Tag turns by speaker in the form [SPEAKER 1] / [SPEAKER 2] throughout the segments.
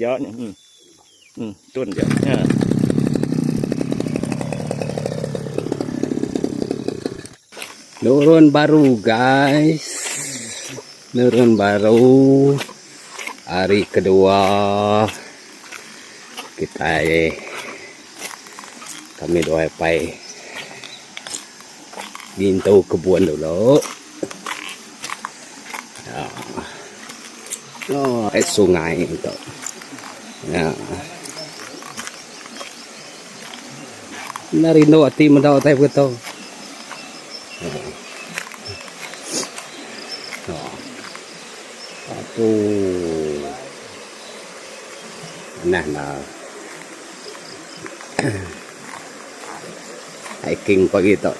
[SPEAKER 1] aja nya. Hmm. Hmm, tun aja. Nya.
[SPEAKER 2] Nurun baru guys. Nurun baru hari kedua kitai kami dua apai ngintu kebun dulu. Oh, ai sungai tu. Nya. Enda rindu ati meda utai begitu. Apu. Manah enda. Hiking pagi tu.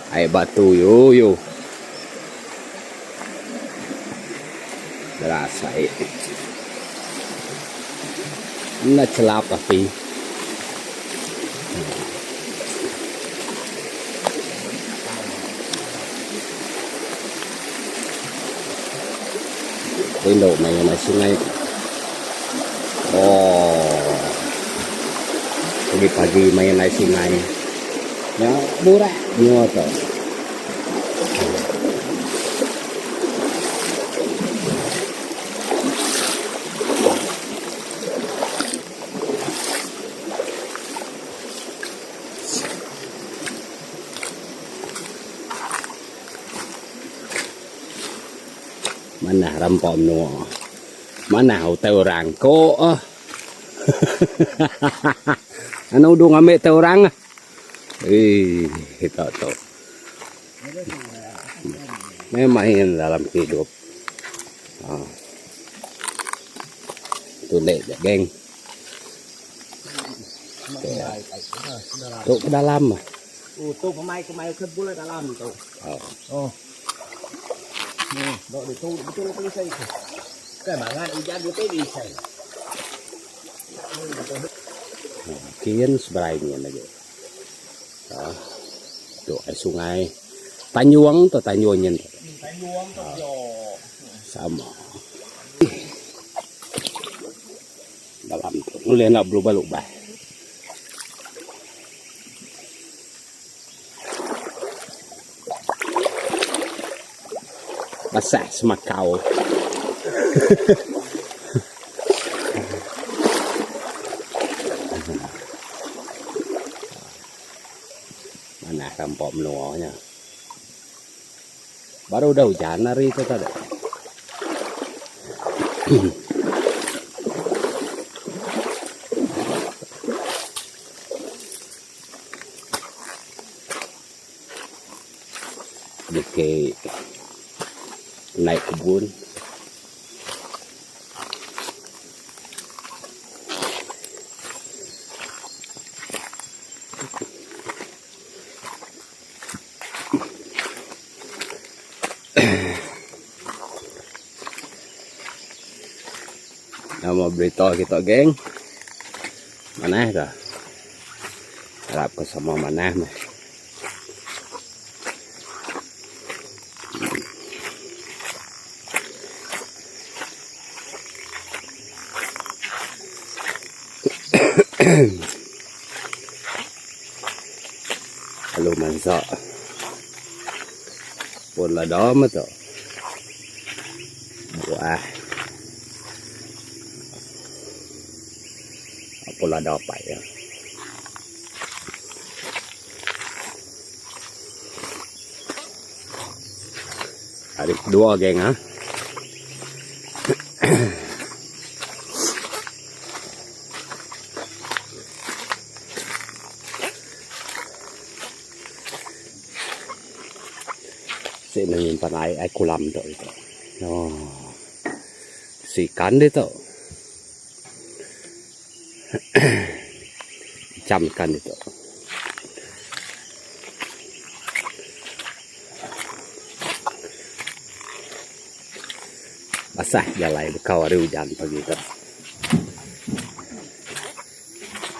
[SPEAKER 2] Ai batu yu yu. Deras ai. Enda chelap ati. Rindu maya naik sungai. Oh. Pagi-pagi maya naik sungai. Nya burak menua tu. Manah rampa menua. Manah utai orang ko. Anu udu ngambi utai orang. Eii kita tu. Meh main dalam hidup. Ha. Tulik ja geng. Tu ke dalam.
[SPEAKER 1] Oh, tu pemai ke mai ke bulai dalam tu.
[SPEAKER 2] Oh.
[SPEAKER 1] Oh. Ni, dok ditu betul ke isai. Kai bangat ujan betul isai.
[SPEAKER 2] Kin seberai nyin agi. Ha. Tu ai sungai Tanjung tu Tanjung nyin tu.
[SPEAKER 1] Tanjung tu jo.
[SPEAKER 2] Sama. Dalam tu ulih enda belubah-lubah. Basah semakau. Manah rampa menua nya. Baru udah ujan hari tu tadi. Bukit naik kebun. Nama berita kita geng? Manah ka? Harap ke sama manah meh. Lalu mansa pun lada meh tu. Buah pun lada pai. Hari kedua geng ah. Sik meh nyimpan ai ai kulam tu ditu. Oh. Bisi ikan ditu. Jam ikan ditu. Basah jalai bekau ari ujan pagi tu.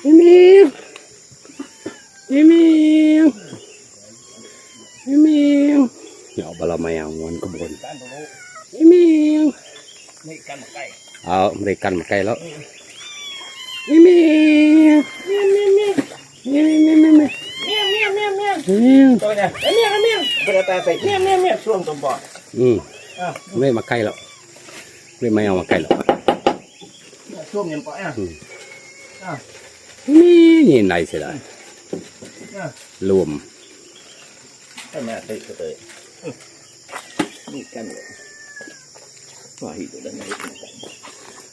[SPEAKER 2] Miming. Miming. Miming. Ya bala mayang wan kebun. Miming. Au meri ikan makai lo. Mimi. Mimi. Mimi mimi mimi. Hmm. Meri makai lo. Meri mayau makai lo. Hmm. Mimi ni ndai sida. Lum.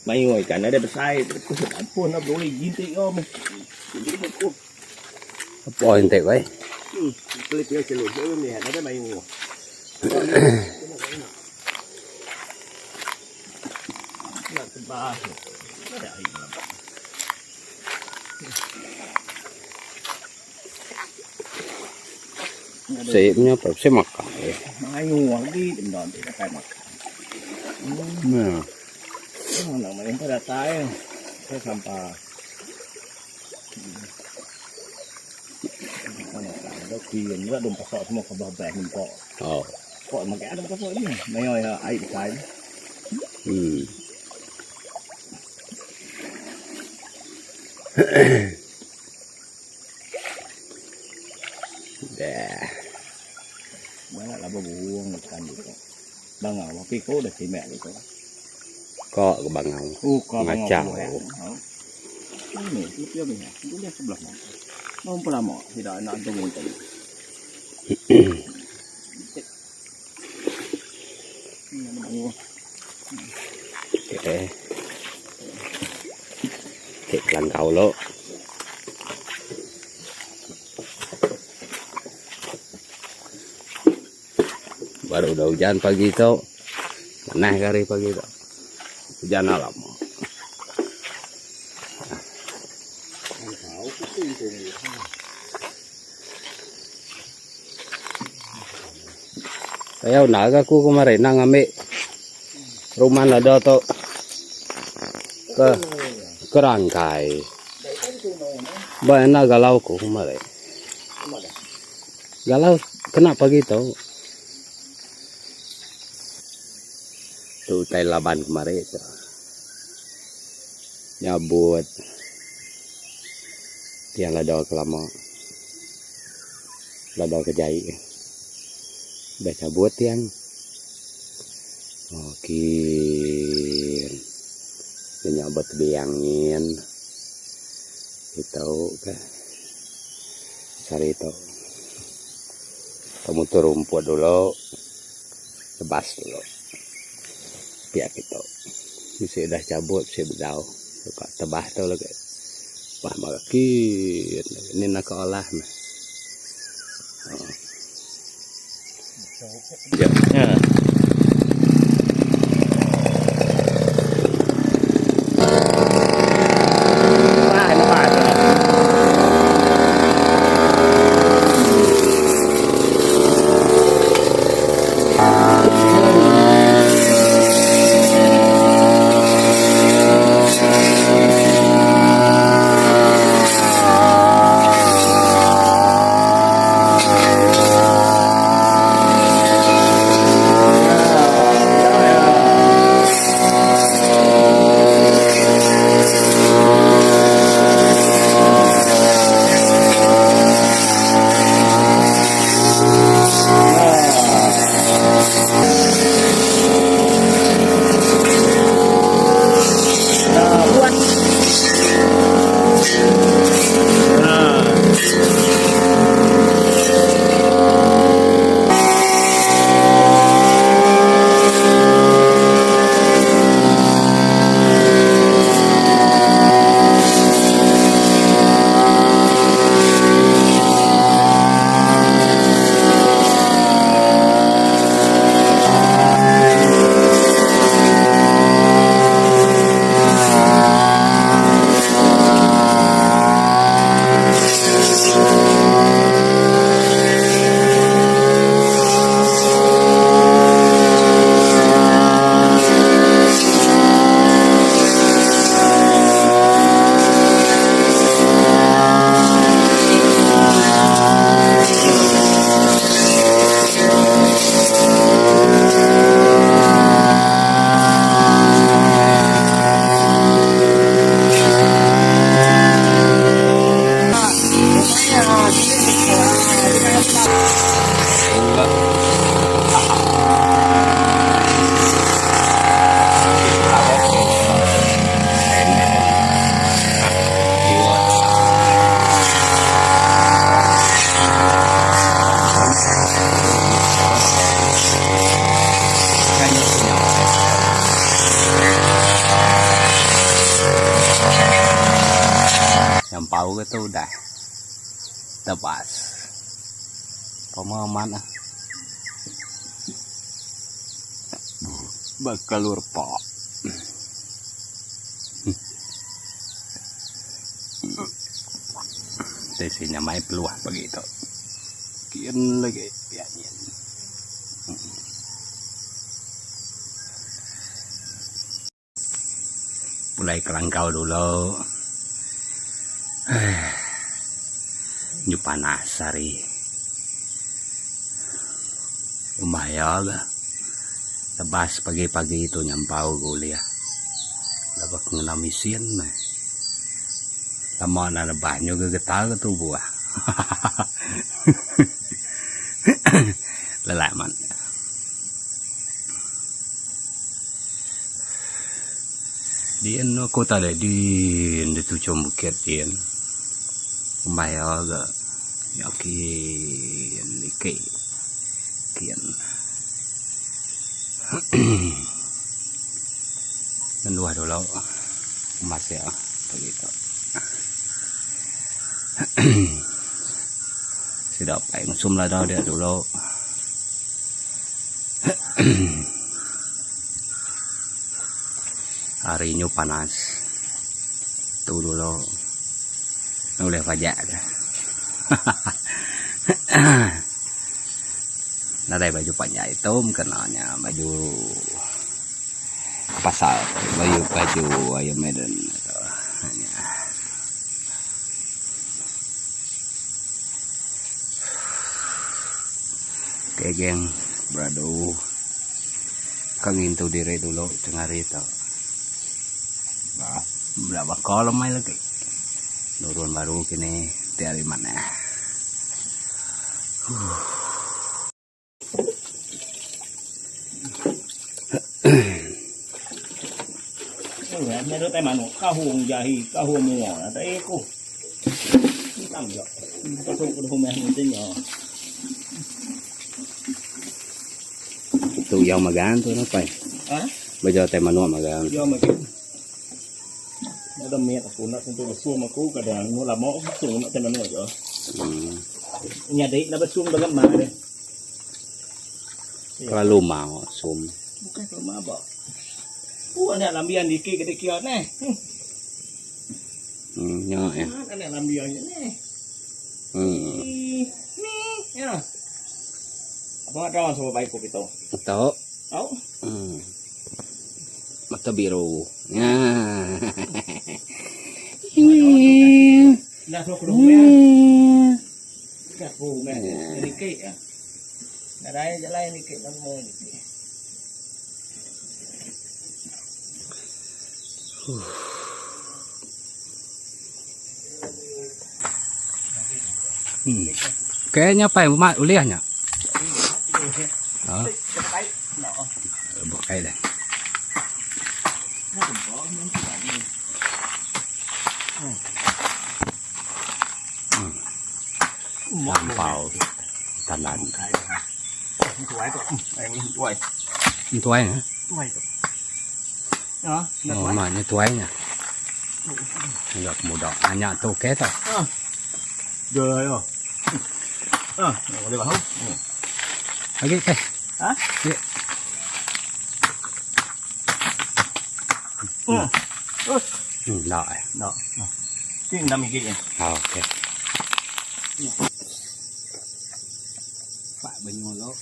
[SPEAKER 1] Mayuh ikan ada besai ampun lah boleh jintik kau meh.
[SPEAKER 2] Apa intik weh?
[SPEAKER 1] Boleh kira celup ni ada mayuh. Nak tebas. Ada air.
[SPEAKER 2] Sik nya pa sik makai.
[SPEAKER 1] Mayuh lagi benda ti datai makai.
[SPEAKER 2] Nah.
[SPEAKER 1] Nak main pa datai. Saya sampah.
[SPEAKER 2] Oh. Hmm. Dah. Kok ke bangau. Ngachau. Okay. Cik langkau lo. Baru udah hujan pagi tu. Manah ke hari pagi tu. Hujan lama. Sayau enda ga aku kemari enda ngambi rumah lada tu ke kerangkai. Ba enda galau ku kemari. Galau kena pagi tu. Tu utai laban kemari tu. Nyabut tiang lada ke lama. Lada ke jai. Udah cabut tiang. Okey. Nya nyabut tebiang nyin. Ditu ke. Sehari tu. Mutu rumput dulu. Tebas dulu. Pia kitu. Bisi udah cabut bisi bedau. Suka tebah tu lagi. Bah makin ni nak olah meh.
[SPEAKER 1] Ya.
[SPEAKER 2] tu udah tebas. Pama amat ah. Bekelur pak. Sisi nyamai peluh pagi tu. Kian lagi pia nyin. Pulai ke langkau dulu. Nyu panas hari. Umbah iya ga. Lebas pagi-pagi tu nyampau ga ulih. Laban ke ngena mesin meh. Lama enda nebah nyu ga getar ga tubuh. Lelak amat. Diin aku tadi din di tuchum bukit din. Umbai iya ga kin niki kin. Ngenduh dulu umbas iya pagi tu. Sida pai ngesum lada dia dulu. Hari nyu panas. Tu dulu ulih pajak ka. Nadai baju panjai tu kena nya baju pasar baju baju Iron Maiden tu. Okay geng beradu ka ngintu diri dulu tengah hari tu. Ba bela baka lemai lagi. Nurun baru kini ti hari manah. Huh. Tu yang magang tu apai. Bejau tai manuk magang. Kelalu mau sum.
[SPEAKER 1] Bukan kelalu mau ba. Oh anak lambian dikit ke dikiat neh.
[SPEAKER 2] Nya ya.
[SPEAKER 1] Anak lambian nya neh. Ni ya. Apa ada sama baik ko kita.
[SPEAKER 2] Tok.
[SPEAKER 1] Tau.
[SPEAKER 2] Mata biru. Nya.
[SPEAKER 1] Dah tu kudu meh. Dah ku meh dikit ya. Nadai jalai dikit nama dikit.
[SPEAKER 2] Kayaknya pai umat ulih nya. Ha. Bukai dah. Lampau talan.
[SPEAKER 1] Tuai tu. Tuai.
[SPEAKER 2] Tuai nya.
[SPEAKER 1] Tuai tu. Ya,
[SPEAKER 2] oh, mak nya tuai nya. Enggak muda. Hanya tu ke tu.
[SPEAKER 1] Ah. Dia ya. Ah, boleh bahu.
[SPEAKER 2] Lagi ke?
[SPEAKER 1] Ha?
[SPEAKER 2] Lagi. Nak eh.
[SPEAKER 1] Nak. Ini enam gig ni.
[SPEAKER 2] Ah, okey. Pak benyolok.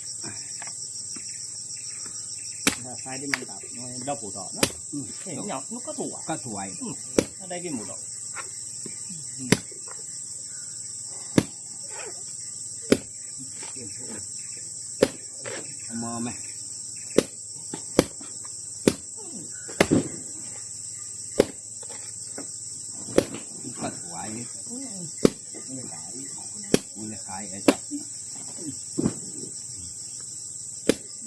[SPEAKER 1] Sai đi mantap. Đâu phủ đỏ nó. Nhỏ nó có thủ à?
[SPEAKER 2] Có thủ ấy.
[SPEAKER 1] Ở đây cái mũ đỏ.
[SPEAKER 2] Mơ mày. Có thủ ấy. Boleh kaya aja.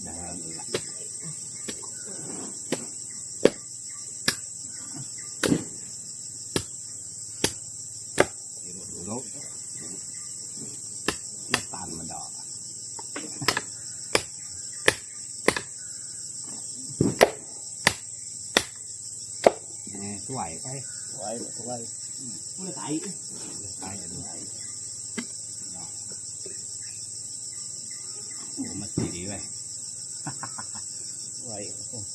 [SPEAKER 2] Dah lah. Dulu. Letan meda. Neh tuai pai.
[SPEAKER 1] Tuai, tuai. Boleh kai. Kai aduh. Oh, mesti dia weh. Baik. Oh.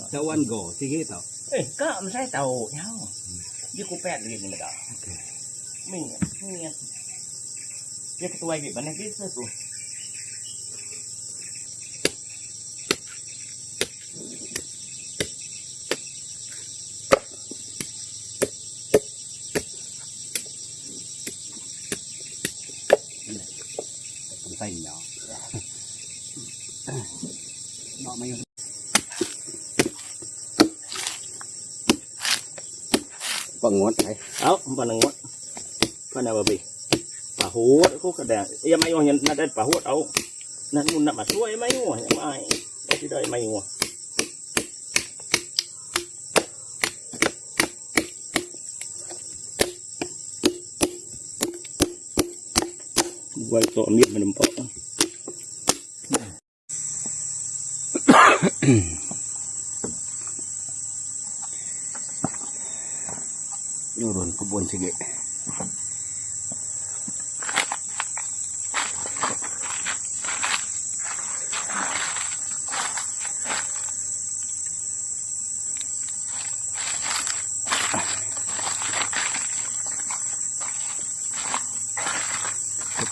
[SPEAKER 2] Tawan go sigi tau.
[SPEAKER 1] Eh, ka mesai tau nyau. Dia kupet lagi ni meda.
[SPEAKER 2] Okey.
[SPEAKER 1] Ming, ming. Dia ketuai lagi mana kita tu.
[SPEAKER 2] Sai nya. Mayuh. Pengut ai.
[SPEAKER 1] Au, pengut. Pana babi. Pahut aku kada. Iya mayuh nya nadai pahut au. Nan mun nak masuk iya mayuh nya mai. Sida iya mayuh. Buai tu ambil menempak.
[SPEAKER 2] Nurun kebun sigi.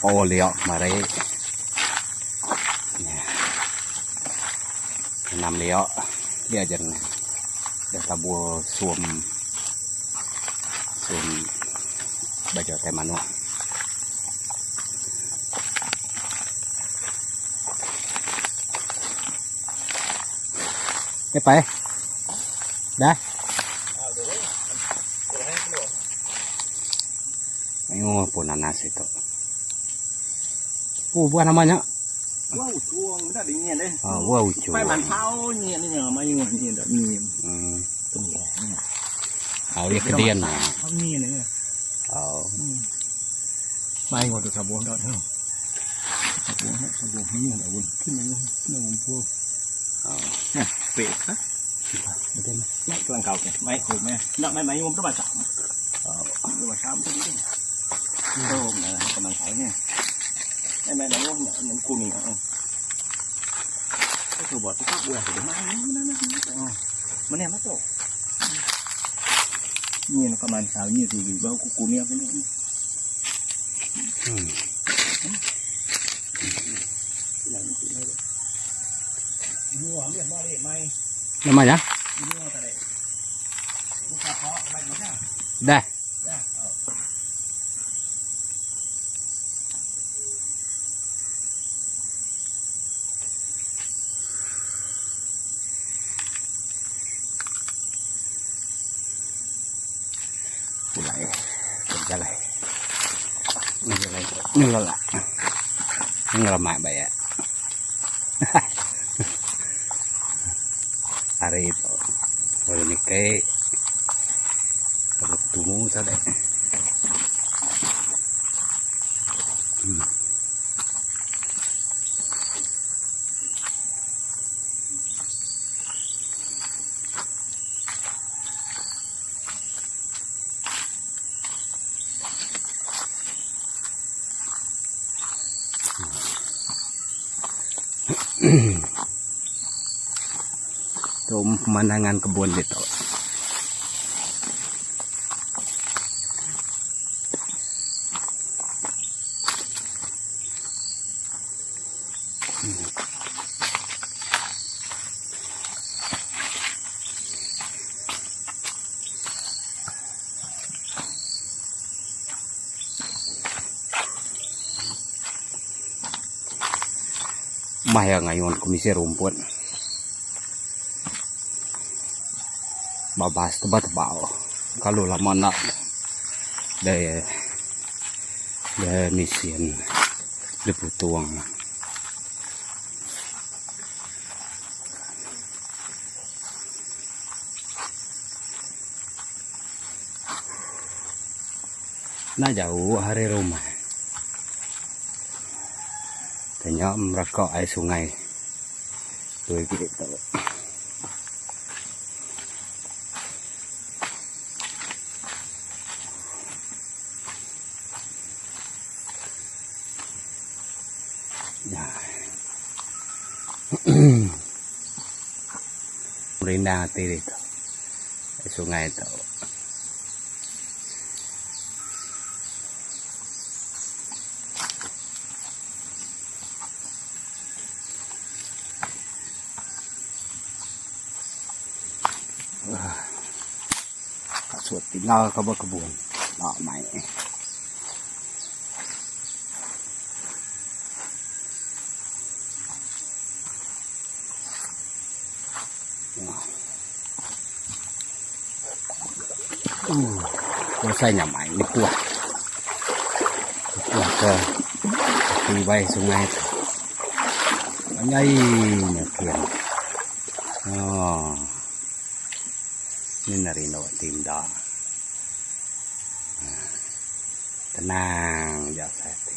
[SPEAKER 2] Oh liok mari. Enam liok dia aja ni. Dah tabur suam suam baju tai manuk. Eh pai. Dah. Mayuh pun nanas itu. Oh, buah namanya.
[SPEAKER 1] Buah ucuang, dah dingin deh.
[SPEAKER 2] Ah, buah ucuang.
[SPEAKER 1] Pai mansau ni ni mayuh ni dah ni.
[SPEAKER 2] Oh, dia kedian.
[SPEAKER 1] Ni ni.
[SPEAKER 2] Oh.
[SPEAKER 1] Mai ngồi được cả bốn đoạn không? Cả bốn cả bốn ni dah pun. Kena kena ngumpul.
[SPEAKER 2] Oh.
[SPEAKER 1] Nah, pek ah.
[SPEAKER 2] Betul.
[SPEAKER 1] Mai kelang kau ke? Mai ko mai. Nak mai mai ngum tu macam.
[SPEAKER 2] Oh.
[SPEAKER 1] Tu macam tu ni. Oh, nah, kemang saya ni. Mai mai mai ngum nak kuning ah. Cái buat tu buah tu mai mana mana. Mana masuk? Ni nak kemang kau ni tu bau kuku ni apa ni?
[SPEAKER 2] Namanya? Dah. Pulai. Berjalan. Ngelak. Ngelemak bayak. Hari itu. Baru ni ke. Kalau ketemu tadi. Tu pemandangan kebun itu. Maya ngayon komisi rumput. Babas tebal-tebal. Kalau lama nak dari mesin diputuang. Enda jauh ari rumah. Tanya meraka ai sungai tu agi tu. Merindang ati ditu sungai tu. Kasut tinggal ka ba kebun ba mai. Berasai nyamai nekuah. Nekuah ke tepi bai sungai tu. Panjai nya kin. Ooh. Nya rindu ati meda. Tenang ja asai ati.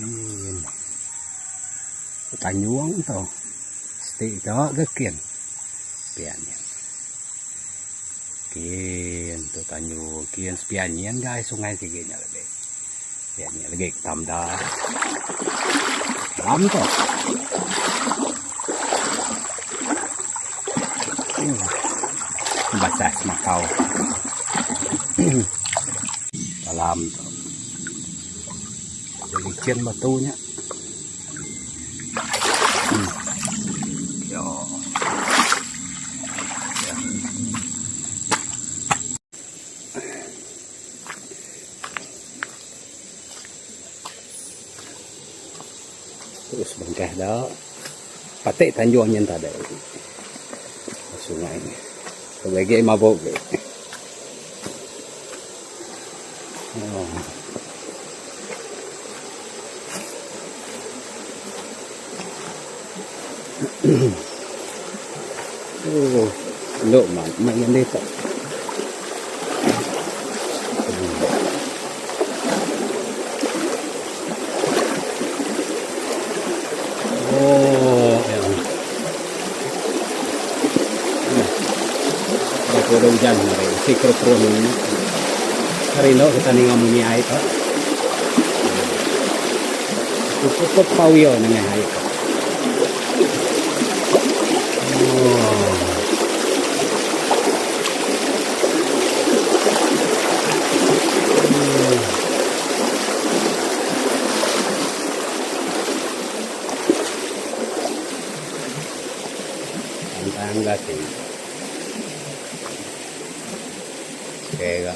[SPEAKER 2] Inn. Tanjung tu. Siti ka ga kin. Pia nyin. Kin tu tanjung kin sepia nyin ga ai sungai sigi nya lagi. Pia nya lagi kita meda. Dalam tu. Basah semakau. Dalam tu. Licin batu nya. Yo. Terus bengkah da patik tanjung nyen tadi sungai agi mabuk agi. Oh, endo mak ngan ditu. Oh, ya. Baka udah ujan hari, si keru-keru ni. Hari endo kita ninga munyi ai tu. Cukup pawio nengah ai tu. Oh. Pantang gati. Okey ga.